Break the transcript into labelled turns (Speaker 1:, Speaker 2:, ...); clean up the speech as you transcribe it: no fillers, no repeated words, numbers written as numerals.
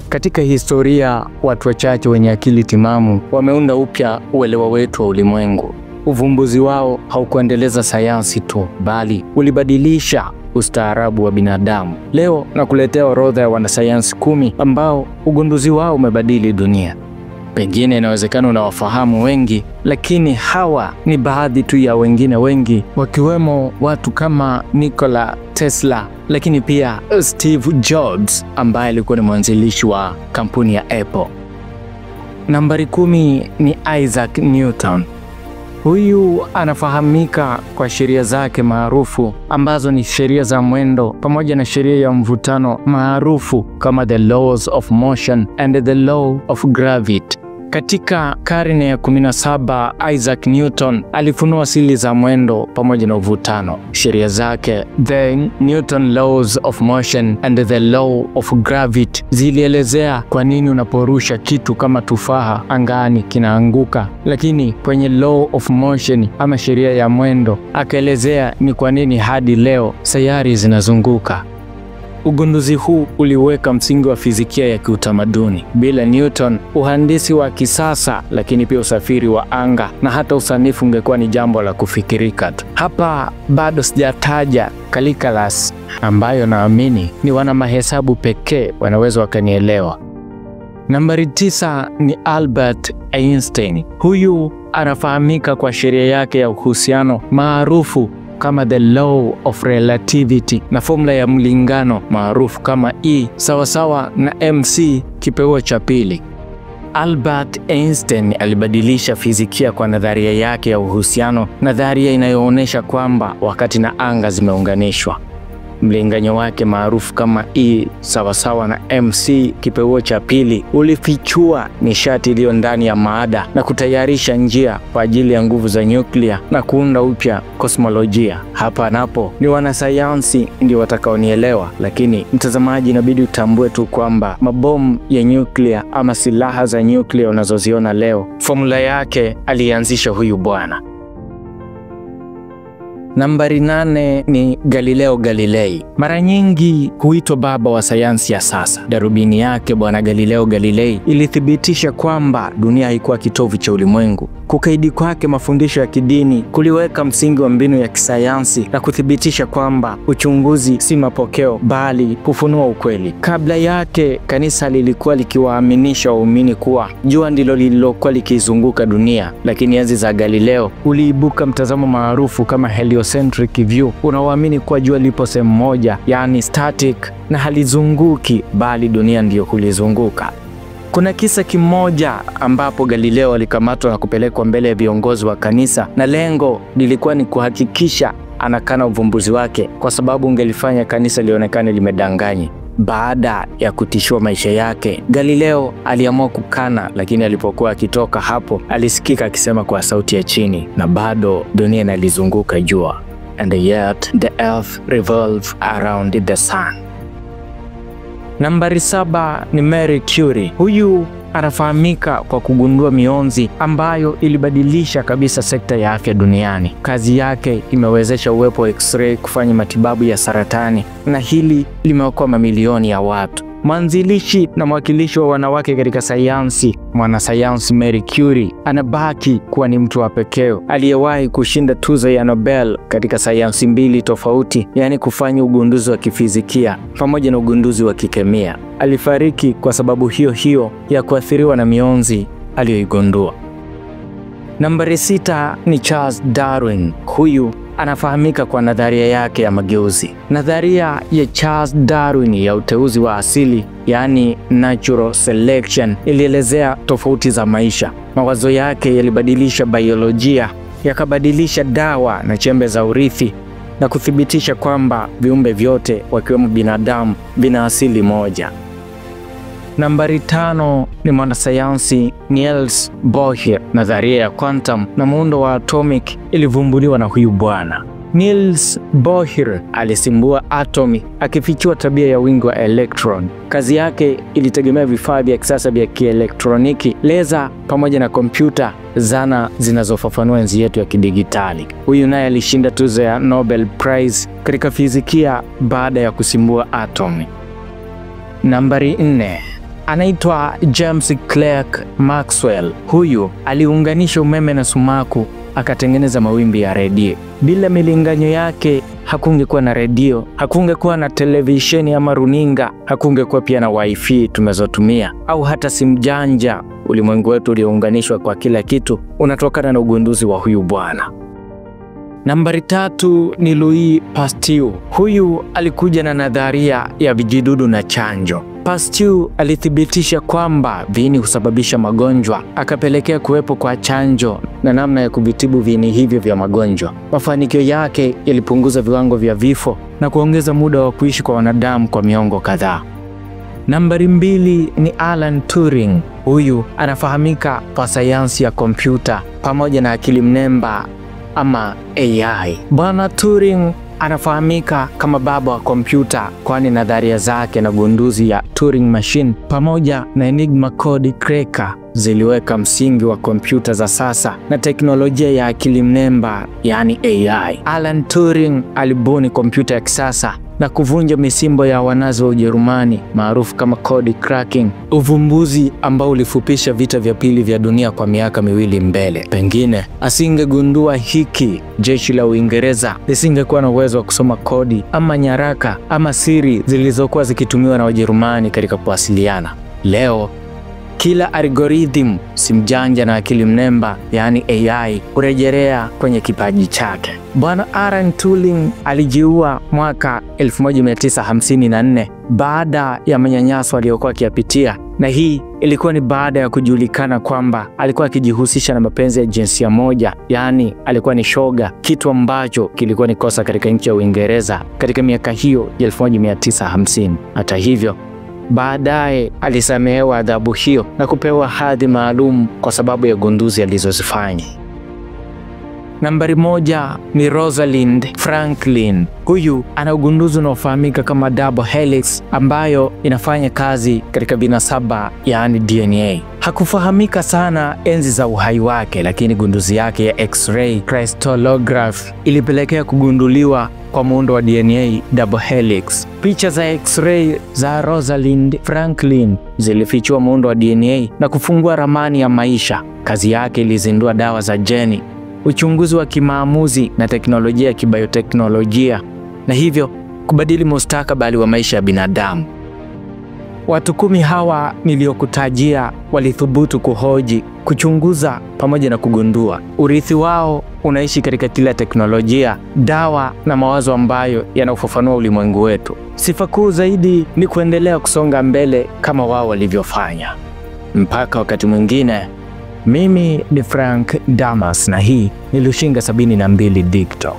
Speaker 1: Katika historia, watu wachache wenye akili timamu wameunda upya uelewa wetu wa ulimwengu. Uvumbuzi wao haukuendeleza sayansi tu, bali ulibadilisha ustaarabu wa binadamu. Leo nakuletea orodha ya wanasayansi 10 ambao ugunduzi wao umebadili dunia. Pengine inawezekana unawafahamu wengi, lakini hawa ni baadhi tu ya wengine wengi, wakiwemo watu kama Nikola Tesla, lakini pia Steve Jobs ambaye alikuwa ni mwanzilishi wa kampuni ya Apple. Nambari 10 ni Isaac Newton. Huyu anafahamika kwa sheria zake maarufu ambazo ni sheria za mwendo pamoja na sheria ya mvutano maarufu kama the laws of motion and the law of gravity. Katika karne ya 17, Isaac Newton alifunua asili za mwendo pamoja na uvutano. Sheria zake, the Newton Laws of Motion and the Law of Gravity, zilielezea kwa nini unaporusha kitu kama tufaha angani kinaanguka. Lakini kwenye Law of Motion ama sheria ya mwendo, akaelezea ni kwa nini hadi leo sayari zinazunguka. Ugunduzi huu uliweka msingi wa fizikia ya kiutamaduni. Bila Newton, uhandisi wa kisasa, lakini pia usafiri wa anga na hata usanifu ungekuwa ni jambo la kufikirika tu. Hapa bado sijataja calculus, ambayo naamini ni wana mahesabu pekee wanaweza wakanielewa. Nambari 9 ni Albert Einstein. Huyu anafahamika kwa sheria yake ya uhusiano maarufu kama the law of relativity na formula ya mlingano maarufu kama E sawasawa na mc kipeuo cha pili. Albert Einstein alibadilisha fizikia kwa nadharia yake ya uhusiano, nadharia inayoonyesha kwamba wakati na anga zimeunganishwa. Mlinganyo wake maarufu kama E sawasawa na mc kipeuo cha pili ulifichua nishati iliyo ndani ya maada na kutayarisha njia kwa ajili ya nguvu za nyuklia na kuunda upya kosmolojia. Hapa napo ni wanasayansi ndio watakaonielewa, lakini mtazamaji, inabidi utambue tu kwamba mabomu ya nyuklia ama silaha za nyuklia unazoziona leo, formula yake alianzisha huyu bwana. Nambari 8 ni Galileo Galilei. Mara nyingi huitwa baba wa sayansi ya sasa. Darubini yake bwana Galileo Galilei ilithibitisha kwamba dunia haikuwa kitovu cha ulimwengu. Kukaidi kwake mafundisho ya kidini kuliweka msingi wa mbinu ya kisayansi na kuthibitisha kwamba uchunguzi si mapokeo bali kufunua ukweli. Kabla yake, kanisa lilikuwa likiwaaminisha waumini kuwa jua ndilo lililokuwa likizunguka dunia, lakini enzi za Galileo uliibuka mtazamo maarufu kama heliocentric view, unaoamini kuwa jua lipo sehemu moja, yani static, na halizunguki bali dunia ndiyo hulizunguka. Kuna kisa kimoja ambapo Galileo alikamatwa na kupelekwa mbele ya viongozi wa kanisa, na lengo lilikuwa ni kuhakikisha anakana uvumbuzi wake, kwa sababu ungelifanya kanisa lionekane limedanganya. Baada ya kutishiwa maisha yake, Galileo aliamua kukana, lakini alipokuwa akitoka hapo alisikika akisema kwa sauti ya chini, na bado dunia inalizunguka jua, and yet the earth revolves around the sun. Nambari 7 ni Marie Curie. Huyu anafahamika kwa kugundua mionzi ambayo ilibadilisha kabisa sekta ya afya duniani. Kazi yake imewezesha uwepo wa x-ray kufanya matibabu ya saratani, na hili limeokoa mamilioni ya watu. Mwanzilishi na mwakilishi wa wanawake katika sayansi, mwanasayansi Marie Curie anabaki kuwa ni mtu wa pekee aliyewahi kushinda tuzo ya Nobel katika sayansi 2 tofauti, yani kufanya ugunduzi wa kifizikia pamoja na ugunduzi wa kikemia. Alifariki kwa sababu hiyo hiyo ya kuathiriwa na mionzi aliyoigundua. Nambari 6 ni Charles Darwin. Huyu anafahamika kwa nadharia yake ya mageuzi. Nadharia ya Charles Darwin ya uteuzi wa asili, yani natural selection, ilielezea tofauti za maisha. Mawazo yake yalibadilisha biolojia, yakabadilisha dawa na chembe za urithi, na kuthibitisha kwamba viumbe vyote wakiwemo binadamu vina asili moja. Nambari 5 ni mwanasayansi Niels Bohr. Nadharia ya quantum na muundo wa atomic ilivumbuliwa na huyu bwana. Niels Bohr alisimbua atomi akifichua tabia ya wingi wa electron. Kazi yake ilitegemea vifaa vya kisasa vya kielektroniki, leza pamoja na kompyuta, zana zinazofafanua enzi yetu ya kidigitali. Huyu naye alishinda tuzo ya Nobel Prize katika fizikia baada ya kusimbua atomi. Nambari 4 anaitwa James Clerk Maxwell. Huyu aliunganisha umeme na sumaku akatengeneza mawimbi ya redio. Bila milinganyo yake hakungekuwa na redio, hakungekuwa na televisheni ama runinga, hakungekuwa pia na wifi tumezotumia au hata simu janja. Ulimwengu wetu uliounganishwa kwa kila kitu unatokana na ugunduzi wa huyu bwana. Nambari 3 ni Louis Pasteur. Huyu alikuja na nadharia ya vijidudu na chanjo. Pasteur alithibitisha kwamba viini husababisha magonjwa, akapelekea kuwepo kwa chanjo na namna ya kuvitibu viini hivyo vya magonjwa. Mafanikio yake yalipunguza viwango vya vifo na kuongeza muda wa kuishi kwa wanadamu kwa miongo kadhaa. Nambari 2 ni Alan Turing. Huyu anafahamika kwa sayansi ya kompyuta pamoja na akili mnemba ama AI. Bwana Turing anafahamika kama baba wa kompyuta, kwani nadharia zake na gunduzi ya Turing Machine pamoja na Enigma Code Cracker ziliweka msingi wa kompyuta za sasa na teknolojia ya akili mnemba, yani AI. Alan Turing alibuni kompyuta ya kisasa na kuvunja misimbo ya wanazi wa Ujerumani maarufu kama code cracking, uvumbuzi ambao ulifupisha vita vya pili vya dunia kwa miaka miwili mbele. Pengine asingegundua hiki, jeshi la Uingereza lisingekuwa na uwezo wa kusoma kodi ama nyaraka ama siri zilizokuwa zikitumiwa na Wajerumani katika kuwasiliana. Leo kila algorithm, simu janja na akili mnemba, yani AI, hurejelea kwenye kipaji chake. Bwana Alan Turing alijiua mwaka 1954 baada ya manyanyaso aliyokuwa akiyapitia, na hii ilikuwa ni baada ya kujulikana kwamba alikuwa akijihusisha na mapenzi ya jinsia moja, yani alikuwa ni shoga, kitu ambacho kilikuwa ni kosa katika nchi ya Uingereza katika miaka hiyo ya 1950. Hata hivyo, baadaye alisamehewa adhabu hiyo na kupewa hadhi maalum kwa sababu ya gunduzi alizozifanya. Nambari 1 ni Rosalind Franklin. Huyu ana ugunduzi unaofahamika kama double helix ambayo inafanya kazi katika vinasaba, yaani DNA. Hakufahamika sana enzi za uhai wake, lakini gunduzi yake ya X-ray crystallography ilipelekea kugunduliwa kwa muundo wa DNA double helix. Picha za X-ray za Rosalind Franklin zilifichua muundo wa DNA na kufungua ramani ya maisha. Kazi yake ilizindua dawa za jeni, uchunguzi wa kimaamuzi na teknolojia ya kibayoteknolojia, na hivyo kubadili mustakabali wa maisha ya binadamu. Watu 10 hawa niliokutajia walithubutu kuhoji, kuchunguza pamoja na kugundua. Urithi wao unaishi katika kila teknolojia, dawa na mawazo ambayo yanaufafanua ulimwengu wetu. Sifa kuu zaidi ni kuendelea kusonga mbele kama wao walivyofanya. Mpaka wakati mwingine, mimi ni Frank Damas na hii ni Lushinga 72 Digital.